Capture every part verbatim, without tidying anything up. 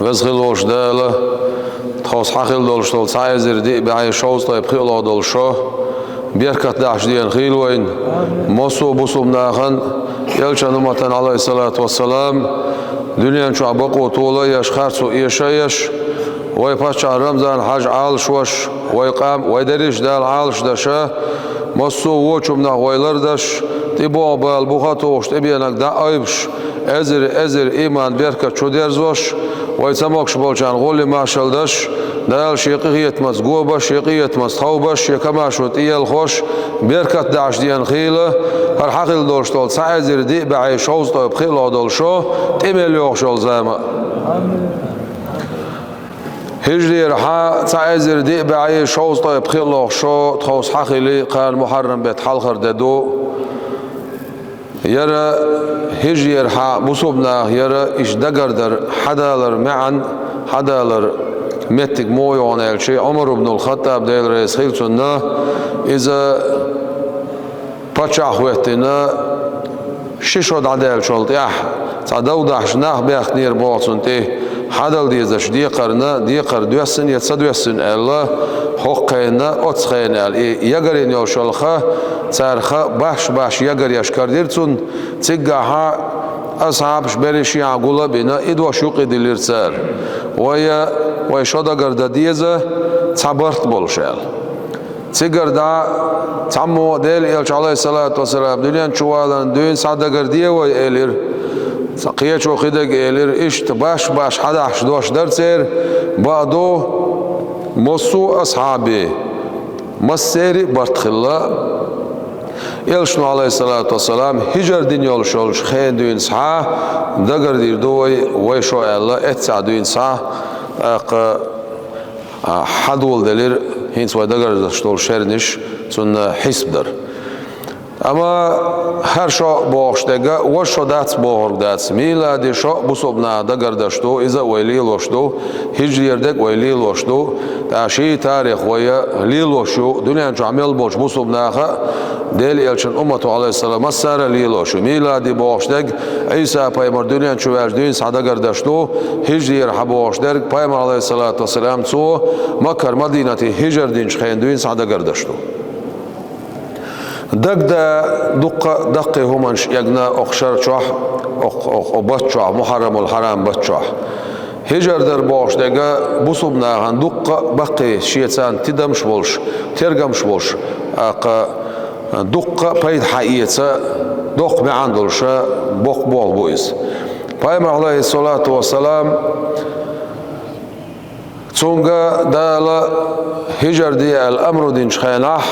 Веза хилла волчу Дала, тховса хьан хилла долуш долу цхьа эзар диъ бӀе шовзткъе пхоьалгӀа долу шо беркат дахьаш дена хийла вайна. Массо а бусулба нахана, элчан умматана, Ӏалайхиссалату вассалам, дуьнен чохь бакъо тола а еш, харцо эша а еш, вай паччахь Рамзан-хьаьжа Ӏалашвеш, вай къам, вай дерриш Дала Ӏалашдаша, массо а вочу нах вай лардаш, тӀебогӀу бала буха а тухуш, тӀебенаг дӀа а айбаш, эзар-эзар ийман беркат чу дерзош, вай ца могуш болчарна гӀоле маршалла даш, Дала Шен къинхетамца гобаш, Шен къинхетамца тховбаш, Шен комаьршо тӀеелхош, беркат дахьаш дена хийла, хӀара хьан хилла долуш долу цхьа эзар диъ бӀе шовзткъе пхоьалгӀа долу шо тӀе мел йогӀуш йолу зама. ХӀижрера хьан цхьа эзар диъ бӀе шовзткъе пхоьалгӀа шо тховса хьан хили, кхана Мухьаррам беттан хьалхара де ду. Яра хӀижрера хьан бусулба наха яра иштта дагардар хьадалар маьӀна, хьадалар меттиг муха ю аьлча, Ӏумар ибн ал-Хаттаб, Дела реза хила цунна, иза паччахь хӀоьттина ши шо дӀадаьллачул тӀаьхьа, цхьа дов дахьаш нах баьхкинера боху цунна тӀе, хьадала дезачу декхарна, декхар доьссина я ца доьссина аьлла, хӀокху хенна, оцу хенна аьлла, и ягар йина йолуш йолу ха, цара ха баш-баш ягар еш карадира цунна, циггахьа асхьабаш берриш а гул а бина, и дош юкъа диллира цара. Вай, вай шо дагардан деза, цхьа барт болуш аьлла. Цигара дӀа цхьаммо а Делан элча, Ӏалайхиссалату вассалам, дуьнен чу валарна дуьйна схьа дагарде вай элира. Цхьа кхечо кхидерг элира, иштта баш-баш хьадахьаш дош дара церан, бакъду, массо а асхьабий, массеран а барт хилла. Элчано, Ӏалайхиссалату вассалам, хӀижар дина йолуш йолчу хенан дуьйна схьа дагардийр ду вай, вай шо аьлла, эццахь дуьйна схьа, тӀаккха а, хьадоладелира хӀинца вай дагардеш долу шерниш, цунна хьисап дар. Амма хӀара шо бохуш дерг а, важа шо дац бохург дац. Милади шо бусулба наха дагардеш ду, иза а вай лелош ду, хӀижрера дерг а вай лелош ду. ТӀаккха шен тарих вай лелош ю, дуьнен чохь мел болчу бусулба наха а, Делан элчан уммато, Ӏалайхиссалам, массара а лелош ю. Милади бохуш дерг Ӏийса пайхамар дуьнен чу ваьлча дуьйна схьа дагардеш ду, хӀижрера хьан бохуш дерг пайхамар, Ӏалайхиссалату вассалам, цо Маккара Мадинате хӀижар динчу хенан дуьйна схьа дагардеш ду. Дагда дуккха а даккхий хӀуманаш эгна окху шар чохь, окху, окху, окху бат чохь, Мухьаррамул-Хьарам бат чохь. ХӀижар дар бохуш дерг а бусулба нахана дуккха а баккхий шен царна тидамаш болуш, тергамаш болуш, тӀаккха дуккха а пайда хьаэца, доккха маьӀна долуш а боккха болх бу иза. Пайхамар, Ӏалайхиссалату вассалам, цуьнга Дала хӀижар де аьлла амру динчу хенахь,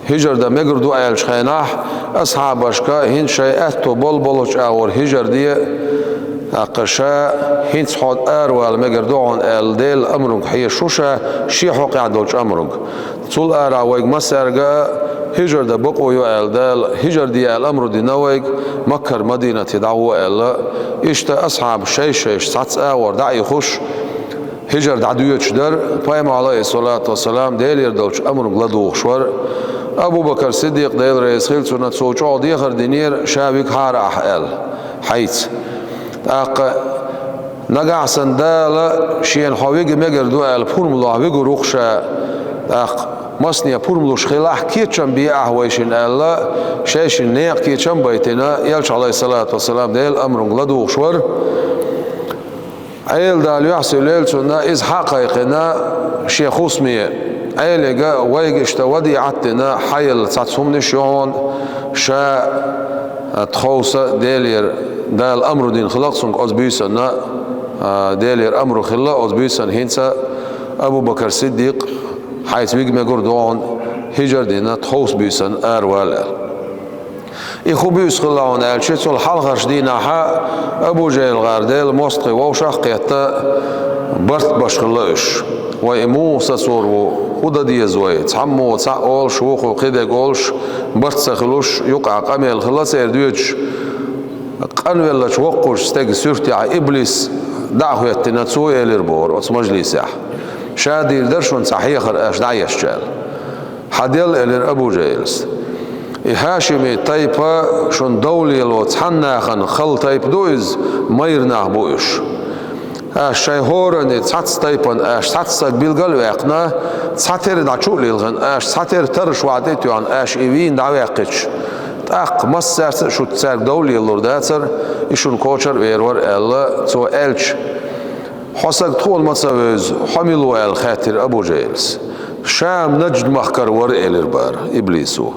хӀижар дан мегар ду аьллачу хенахь, асхьабашка хӀинца шайн аьтто болу болчу агӀор хӀижар де, тӀаккха ша хӀинца хьо аравала мегар ду хьуна аьлла, Делан амрунга хьеша шу ша шен хьокъехь долчу амрунга. Цул арахь вайга массаьрга а хӀижар дан бакъо ю аьлла Дала, хӀижар де аьлла амру дина вайга, Маккара Мадинате дӀагӀо аьлла. Иштта асхьабаш шайш-шайш цхьацца агӀор дӀа а ихуш, хӀижар дӀадоьдуш дара, пайхамар, Ӏалайхиссалату вассалам, Делера долчу амрунга ладугӀуш вара. Абу Бакар Сиддикъ, Дела реза хила цунна, цо чӀогӀа дехар динера, ша вига хьара ахь аьлла, хьайца. ТӀаккха нагахь санна Дала шена хьо вига мегар ду аьлла, пурба лохь вигур ву-кх ша, тӀаккха масане пурба луш хилахь, кечам бе ахь вайшинна аьлла, шайшинна некъа кечам а байтина, элча, Ӏалайхиссалату вассалам, Делан амрунга ладугӀуш вара. Ӏела Дала юьхь сийлахь йойла цунна, иза хьа а кхайкхина шен хӀусаме, Ӏелига, вайга иштта вадиӀат а дина, хьаелла цхьацца хӀуманаш ю хьуна, ша тховса Делера, Дала амру дина хилла-кх цуьнга оцу буьйсанна, а, Делера амру хилла оцу буьйсанна хӀинца Абу Бакар Сиддикъ, хьайца вига мегар ду хьуна, хӀижар а дина тховса буьйсанна аравала аьлла. И хӀун буьйса хилла хьуна аьлча, цул хьалхарчу дийнахьа Абу ЖахӀил гӀар Делан мостагӀий вовшах а кхетта, барт беш хилла уьш. Вай, и муха сацор ву, хӀун дан деза вай? Цхьаммо цхьаъ олуш, вукхо кхидерг олуш, барт ца хуьлуш, юкъахь къамел хилла церан доьдуш. Къанвеллачу воккхачу стеган суьртехь иблис дӀа а хӀоьттина, цо элира бохура оцу мажлисехь: «Ша дийр дара шуна цхьа хьехар аша дӀа а еш», аьлла. «Хьан делла», — элира Абу ЖахӀилас. «И хьашими тайпа шуна дов лело цхьана нахана хала тайпа ду иза, майра нах бу уьш. Аша шайн хӀоранна цхьацца тайпана, аша цхьацца саг билгал а ваьккхина, цхьатера дӀа чу а лилхина, аша цхьатера тарраш ваьӀа тӀе а тоьхна, аша и вийна дӀаваьккхича, тӀаккха массаьрца а шуьца цаьрга дов лелалур дацара, и шуна кочара а вер вара, аьлла, цо аьлча, хьо саг тхона ма ца вевза, хьо мила ву аьлла хаьттира Абу ЖахӀилас. Шам, Наджд-махкара вара, элира бара иблисо.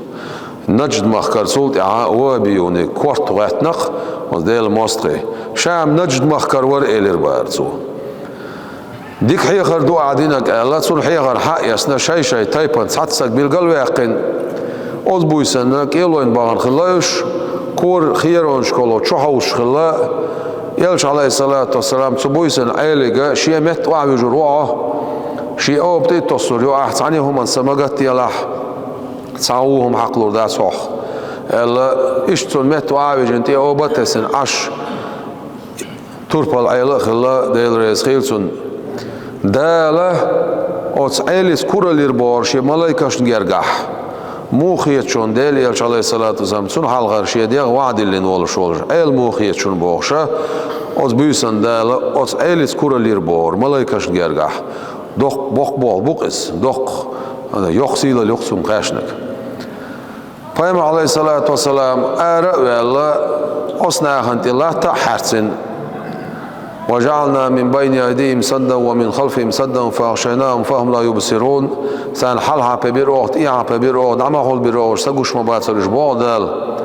Наджд-махкара, цул тӀаьхьа вахӀабиюнийн корта гӀоьттина-кх оцу Делан мостагӀий. Шам, Наджд-махкара вара, элира бара цо. Дика хьехар ду ахь динарг аьлла, цунна хьехар схьа а эцна, шай-шай тайпана цхьацца саг билгал а ваьккхина, оцу буьйсанна кӀелойн бахана хилла уьш, кора херонашкахула чухьовсуш хилла. Элча, Ӏалайхиссалату вассалам, цу буьйсанна Ӏелига шен метта охьавуьжур ву хьо, шен оба тӀе а тоссур ю ахь, цхьанне а хӀуманна са ма гатделахь, цхьа а вон хӀума хьакхалур дац хьох, аьлла, иштта цунна метта охьа а вижина, тӀе оба а тесна, Ӏаш, турпал Ӏела а хилла, Дела реза хийла цунна. Дала оцу Ӏелис куралла йира бохура шен малайкашна гергахь. Муха хета шуна, Делан Элча, Ӏалайхиссалату вассалам, цунна хьалхара шен дегӀ ваӀда диллина волуш волчу Ӏела муха хета шуна бохуш, оцу буьйсанна Дала оцу Ӏелис куралла йира бохура малайкашна гергахь. Доккха боккха болх бу-кх иза, доккха, йоккха сийлалла ю-кх цунна кхаьчнарг. Пайхамар, Ӏалайхиссалату вассалам, ара а ваьлла, оцу нахана тӀе латта а хьаьрцина: «وجعلنا من بين أيديهم سدا ومن خلفهم سدا فأغشيناهم فهم لا يبصرون». Царна хьалха пе бира оха, тӀехьа пе бира оха, дӀа ма хулбира оха, са гуш ма бацара уьш, боху Дала.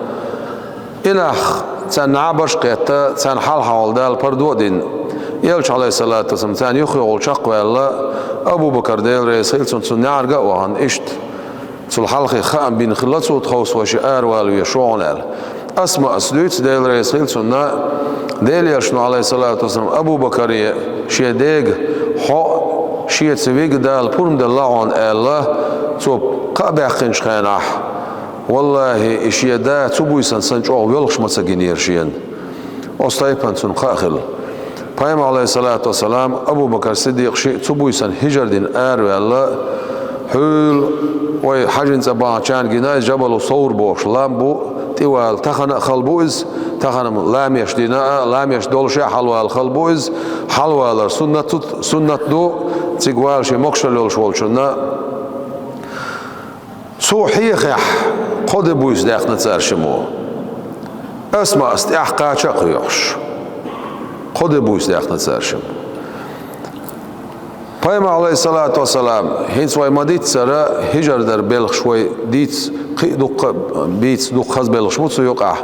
И нах царна набарш а кхетта, царна хьалхахула Дала пардо а дина. Элча, Ӏалайхиссалату вассалам, царна юххехула чекхваьлла, Абу-Бакар, Дела реза хийла цунна, цунна неӀарга а вахана, иштта. Цул хьалхе хаам бина хилла цо, тховса вайша аравала везаш ву хьуна аьлла. Асмаъс дуьйцу, Дела реза хийла цунна, Делан Элчано, Ӏалайхиссалату вассалам, Абу-Бакаре шен дега: «Хьо а, шеца вига Дала пурба делла хьуна», — аьлла, цо кхаъ баьккхинчу хенахь, валлахӀи, и шен да цу буьйсанна санна чӀогӀа воьлхуш ма ца гинера шена. Оцу тайпана цунна кхаъ хилла. Пайхамар, Ӏалайхиссалату вассалам, Абу-Бакар Сиддикъ шиъ цу буьйсанна хӀижар дина араваьлла, хьуьлла вай хьажин цӀа баханчарна гина иза, Джабалу Савр бохуш лам бу, тӀевала, тахана а хала бу иза, тахана ламеш дина а, ламеш долуш а хьалавала хала бу иза, хьалавалар суннат ду, суннат ду, цига вала шен могушалла йолуш волчунна. Цо хьехахь, кхо де буьйса даьккхина цара шиммо. Асмаъс тӀаьхьа кхача а кхоьхьуш, кхо де буьйса даьккхина цара шиммо. Пайхамар, Ӏалайхиссалату вассалам, хӀинца вай ма-дийццара, хӀижар дар белхаш вай дийца, кхин а дуккха а бийца, дуккха хаза белхаш бу цу юкъахь.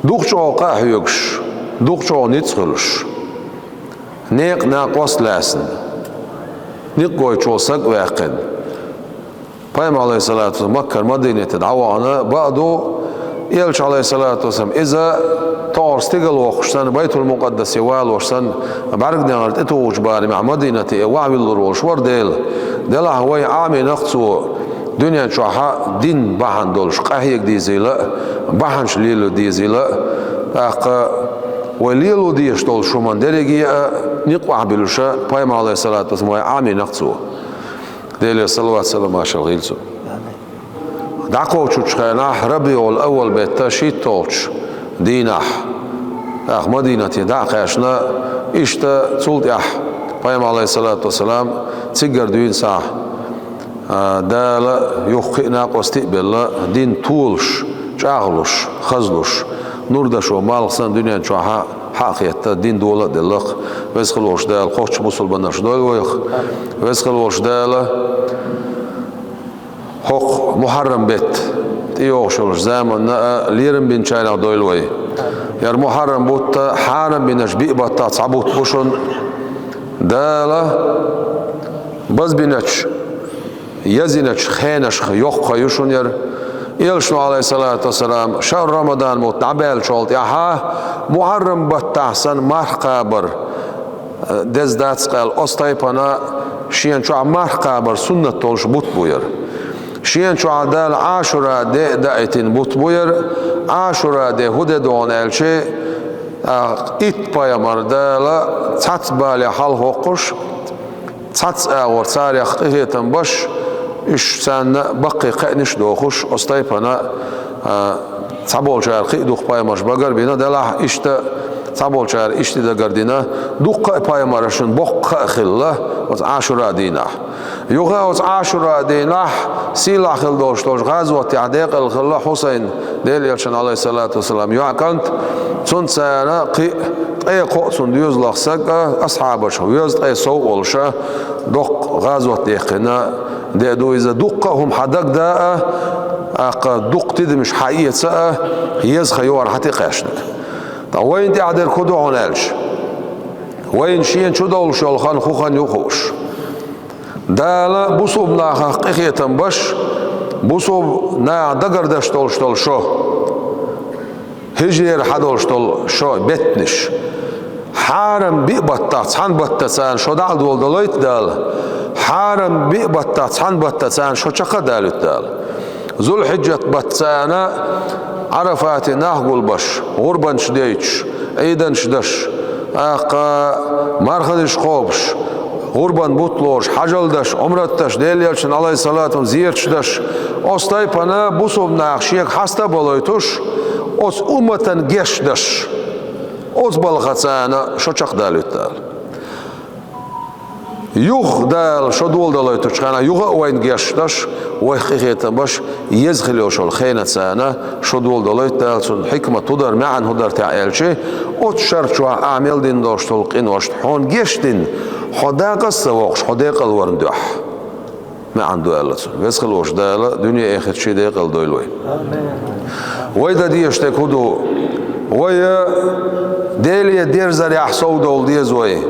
Дукха чӀогӀа къа а хьоьгуш, дукха чӀогӀа ницкъ хуьлуш, некъа накъост а лаьцна, некъ гойтуш волу саг а ваьккхина. Пайхамар, Ӏалайхиссалату вассалам, Маккара Мадинате дӀавахана, бакъду, Элча, Ӏалайхиссалату вассалам, иза тохара стигала воккхуш санна, Байтул-Мукъаддасе валош санна, бӀаьрганегӀар тӀетухучу барамехь Мадинате охьавиллур волуш вара Дела. Делахь вай Ӏамийнарг цо дуьнен чохь а дин бахьана долуш къахьега дезийла а, бахьанаш лело дезийла а, тӀаккха вай лело дезаш долчу хӀуманна дерриге а некъ охьабуьллуш, Пайхамар, Ӏалайхиссалату вассалам, вай Ӏамийнарг цо. Деле салават-салам, маршалла хуьлда цунна. ДӀакхочучу хенахь, РабиӀул-Аввал беттан шийтталгӀачу дийнахь, тӀаккха Мадинате дӀа а кхаьчна, иштта цул тӀаьхьа Пайхамар, Ӏалайхиссалату вассалам, цигара дуьйна схьа, а, Дала юха кхин а накъостий а белла, дин толуш, чӀагӀлуш, хазлуш, нур дашо малх санна дуьнен чохь а хьа а хетта, дин дола а делла-кх. Веза хила волчу Дала кхоччуш бусалбанаш дойла вайх. Веза хила волчу Дала хӀокху Мухьаррам бетта тӀейогӀуш йолчу заманна а лерам бинчарах дойла вай. ХӀара Мухьаррам бутт хьарам бинчу биъ баттах цхьа бутт бу шуна. Дала базбинчу, язйинчу хенашха йоккхуш ю шуна хӀара. Элчано, Ӏалайхиссалату вассалам, шахӀру Рамадан бутт дӀабаьллачул тӀаьхьа Мухьаррам баттахь санна марха кхабар, э, деза дац-кх аьлла, оцу тайпана шена чохь марха кхабар суннат долуш бутт бу хӀара. Шена чохь Дала Ӏашура де а даийтина бутт бу хӀара. Ӏашура де хӀун де ду хьуна аьлча, а, итт пайхамар Дала цхьацца бале хьалхавоккхуш, цхьацца агӀор царех къинхетам беш, уьш царна баккхий кхаьънаш а дохуш, оцу тайпана, а, цхьаболчара кхин а дукха пайхамарш багар а бина, делахь иштта Цхьаболчара иштта дагардина, дуккха а пайхамарашна боккха а хилла оцу Ӏашура дийнахь. Юха а оцу Ӏашура дийнахь сийлахь хила долуш долчу гӀазотехь декъала хилла Хьусайн, Делан Элчан, Ӏалайхиссалату вассалам, йоӀ кӀант, цунна царна кхин а ткъе кхоъ цунна доьзалх саг а, асхьабаш веза ткъе сов а волуша, доккха гӀазот дехкина де ду иза, дуккха а хӀума хьан дагда а, аккха дуккха тидамаш хьан эца а, еза хан йогӀур хьан тӀекхаьчнарг. Ткъа вайна тӀехь дерг хӀун ду хьуна аьлча, вайна шена чу довлуш йолу хан хӀун хан ю хууш. Дала бусулба нахах къинхетам беш, бусулба наха дагардеш долуш долу шо, хӀижрера хьадолуш долу шо беттанаш, хьарам биъ баттахь цхьана баттаца шо дӀа а доладалойту Дала, хьарам биъ баттахь цхьана баттаца шо чекх а далуьйту Дала. Зулхьиджат баттаца Ӏарафате нах гулбеш, гӀурбанаш дойтуш, Ӏийданаш деш, аккха марханаш кхобуш, гӀурбан бутт лоруш, хьажал деш, Ӏумрат деш, Делан Элчан, Ӏалайхиссалату, зераташ деш, оцу тайпана бусулба нах шега хьаста а балойтуш, оцу умматан геч деш, оцу балхаца шо чекхдалуьйту Дала. Юха Дала шо доладалойтучу хенахь, юха а вайна геч деш, вайх къинхетам беш, еза хила йолуш йолу хенаца шо доладалойту Дала, цуьнан хьикмат хӀун дара, маьӀна хӀун дара техь аьлча, оцу шар чохь ахь мел дина долуш долу къиношна хьуна геч дина, хьо дакъа а ца воккхуш, хьо декъалварна дуьхьа маьӀна ду аьлла цунна. Веза хила волуш Дала дуьне а, эхарт а шен декъала дойла вай. Вай дан дезаш дерг хӀун ду? Вай Деле дерзарехь совдовла деза вай.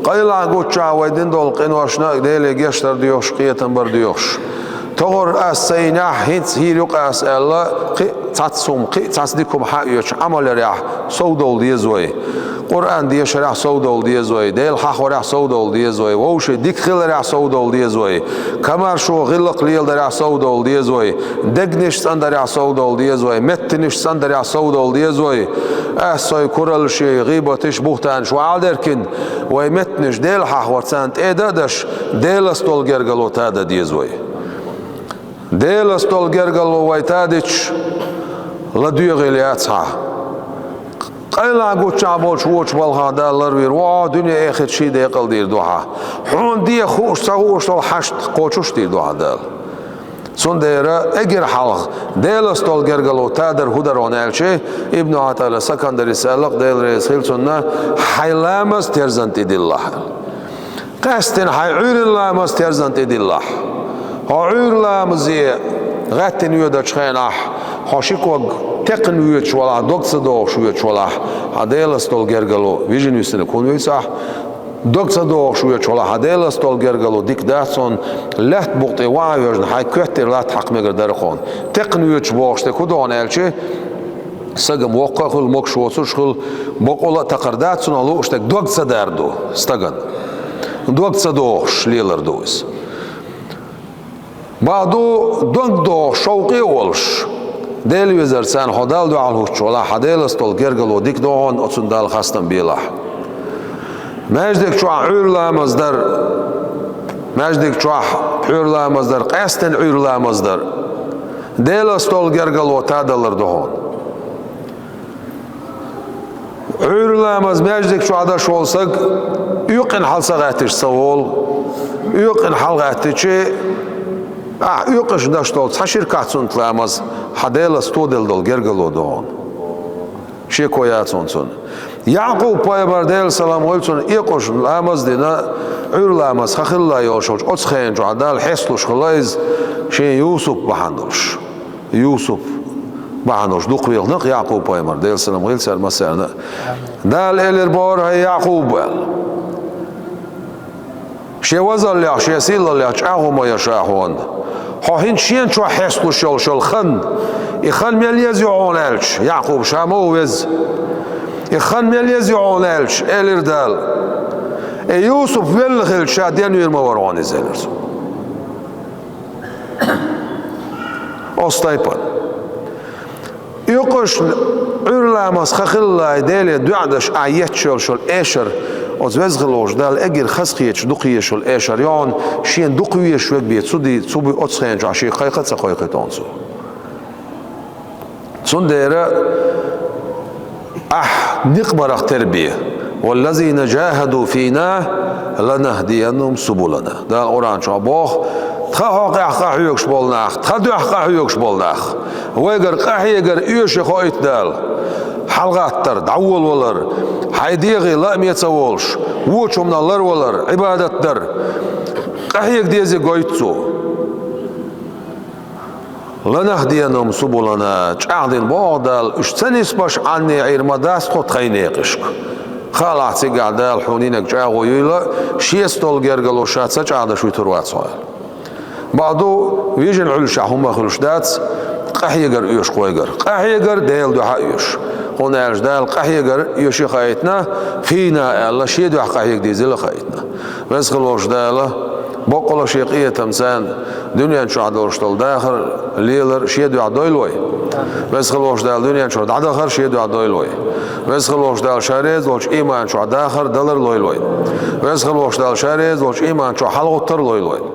Къайлаха гуччохь вай дина долу къиношна а Деле гечдар доьхуш, къинхетам бар доьхуш. Тохара ас ца йинехь, хӀинца хӀийра ю-кх ас аьлла, кхин а цхьацца хӀума, кхин а цхьацца дика хӀума хьаоьцуш, Ӏамал ярехь совдовла деза вай. Къуръан дешарехь совдовла деза вай, Дела хьахорехь совдовла деза вай, вовшийн дика хиларехь совдовла деза вай, комаьршо гӀиллакх леладарехь совдовла деза вай, дегнаш цӀандарехь совдовла деза вай, меттанаш цӀандарехь совдовла деза вай. Ас, со, кураллаш, гӀийбаташ, бухӀтанаш вай Ӏадеркина, вай меттанаш Дела хьахор царна тӀеда а деш, Делаца долу гергарло тада деза вай. Делаца долу гергарло вай тадича, ладоьгӀийла яц хьан. Къайлаха гуччохь болчу вочу балхах Дала ларвийр ву хьо, дуьне, эхарт шен декъала дийр ду хьан. Хьуна деха хууш, ца хууш долу хьашт кхочуш дийр ду хьан Дала. Цундела эггара хьалха Делаца долу гергарло тадар хӀун дара хьуна аьлча, Ибн ГӀатаӀилла Сакандарис аьлла-кх, Дела реза хила цунна: «Хьайн ламаз терзан тӀедиллахь». Къаьстина хьайн Ӏуьйран ламаз терзан тӀедиллахь. Хьо Ӏуьйран ламазе гӀаьттина воьдучу хенахь, хьо ши ког текхна воьдуш валахь, дог ца дохуш воьдуш валахь, хьан Делаца долу гергарло вижина висинарг хӀунда вуьйцу ахь? Дог ца дохуш воьдуш валахь, хьан Делаца долу гергарло дика дац хьуна, лаьтта букъа тӀе ваха а вевзина, хьайн коьтта тӀера латта хьакха мегар дара хьуна. Текхна воьдуш бохуш дерг хӀун ду хьуна аьлча, стаг-м воккха а хуьлу, могуш воцурш а хуьлу, бакъволу а такхар дац цунах, лууш дерг дог ца дар ду стагана. Дог ца дохуш лелар ду иза. Бакъду, дог дохуш шовкъе а волуш, Дела везарца хьо Далла дуьхьал хӀуттуш валахь, хьан Делаца долу гергарло дика ду хьуна, оцунна Далла хастам белахь. Маьждиг чохь Ӏуьйран ламаз дар, маьждиг чохь Ӏуьйран ламаз дар, къаьстина Ӏуьйран ламаз дар Делаца долу гергарло тадалар ду хьуна. Ӏуьйран ламаз маьждиг чохь даш волу саг оькъина хьала ца гӀаьттича ца волу. Оькъина хьала гӀаьттича, ахь оькъуш даш долу цхьа ширкат суннат ламаз хьан Делаца тоделла долу гергарло ду хьуна. Шеко яц хьуна цунна. Якъуб-пайхамар, Делан салам хуьлда цунна, оькъуш ламаз а дина, Ӏуьйран ламаз хан хилла йолуш йолчу оцу хенан чохь Дала хьесталуш хилла иза, шен Юсуп бахьана долуш. Юсуп бахьана долуш дукхавелхина-кх Якъуб-пайхамар, Делан салам хуьлда царна массарна а. Дала элира бохура: «ХӀай Якъуб», – аьлла. Шен вазаллех, шен сийлаллех чӀагӀо ма йо ша хьуна. Хьо хӀинца шена чохь хьесталуш йолуш йолу хан, и хан мел еза ю хьуна аьлча, Якъуб, ша ма ву веза. И хан мел еза ю хьуна аьлча, элира Дала. И Юсуп велла хилча, ша денвийр ма вара хьуна иза, элира цо. Оцу тайпана. Оькъуш Ӏуьйран ламаз хан хилла, Деле доьӀа даш ахь етташ йолуш йолу эшар, оцу Веза хила волчу Далла эггара хазахеташ дукха езаш йолу эшар ю хьуна, шена дукха везаш верг бен цу ди-, цу буй оцу хенан чохь шега кхайкха а ца кхойкхуьйту хьуна цо. Цундела Ахь никъ барах тера бе. «Валлазина джахаду фина ланахдияннахум субулана». Дала Къуръан чохь боху: «Тхан хьокъехь къахьоьгуш болу нах, тхан дуьхьа къахьоьгуш болу нах». Вайгара къахьегар оьшуш хоуьйту Дала. ХьалагӀаттар, дӀаволавалар, хьайн дегӀе лааме ца волуш, вочу хӀуманах ларвалар, Ӏибадат дар. Къахьега деза гойту цо. «Ланахдияннахум субулана», чӀагӀдина боху Дала, уьш ца нисбеш Ӏанне Ӏийр ма дац тхо тхайн некъашка. Хаалахь, цигахь Дала хьуна йинарг чӀагӀо юйла, шеца долу гергарло ша ца чӀагӀдеш вуьтур вац хьо аьлла. Бакъду, вижина Ӏуьллушехь хӀумма хуьлуш дац, къахьегар оьшу вайгара. Къахьегар Делан дуьхьа оьшу. ХӀунда аьлча Дала къахьегар оьшуш хаийтина, фина аьлла, шен дуьхьа къахьега дезийла хаийтина. Веза хила волчу Дала боккъала шен къинхетамца дуьнен чохь долуш долу дахар, лелар шен дуьхьа дойла вай. Веза хила волчу Дала дуьнен чуьра дӀадахар шен дуьхьа дойла вай. Веза хила волчу Дала ша реза волчу ийман чохь дахар, далар лойла вай. Веза хила волчу Дала ша реза волчу ийман чохь хьалагӀуттар лойла вай.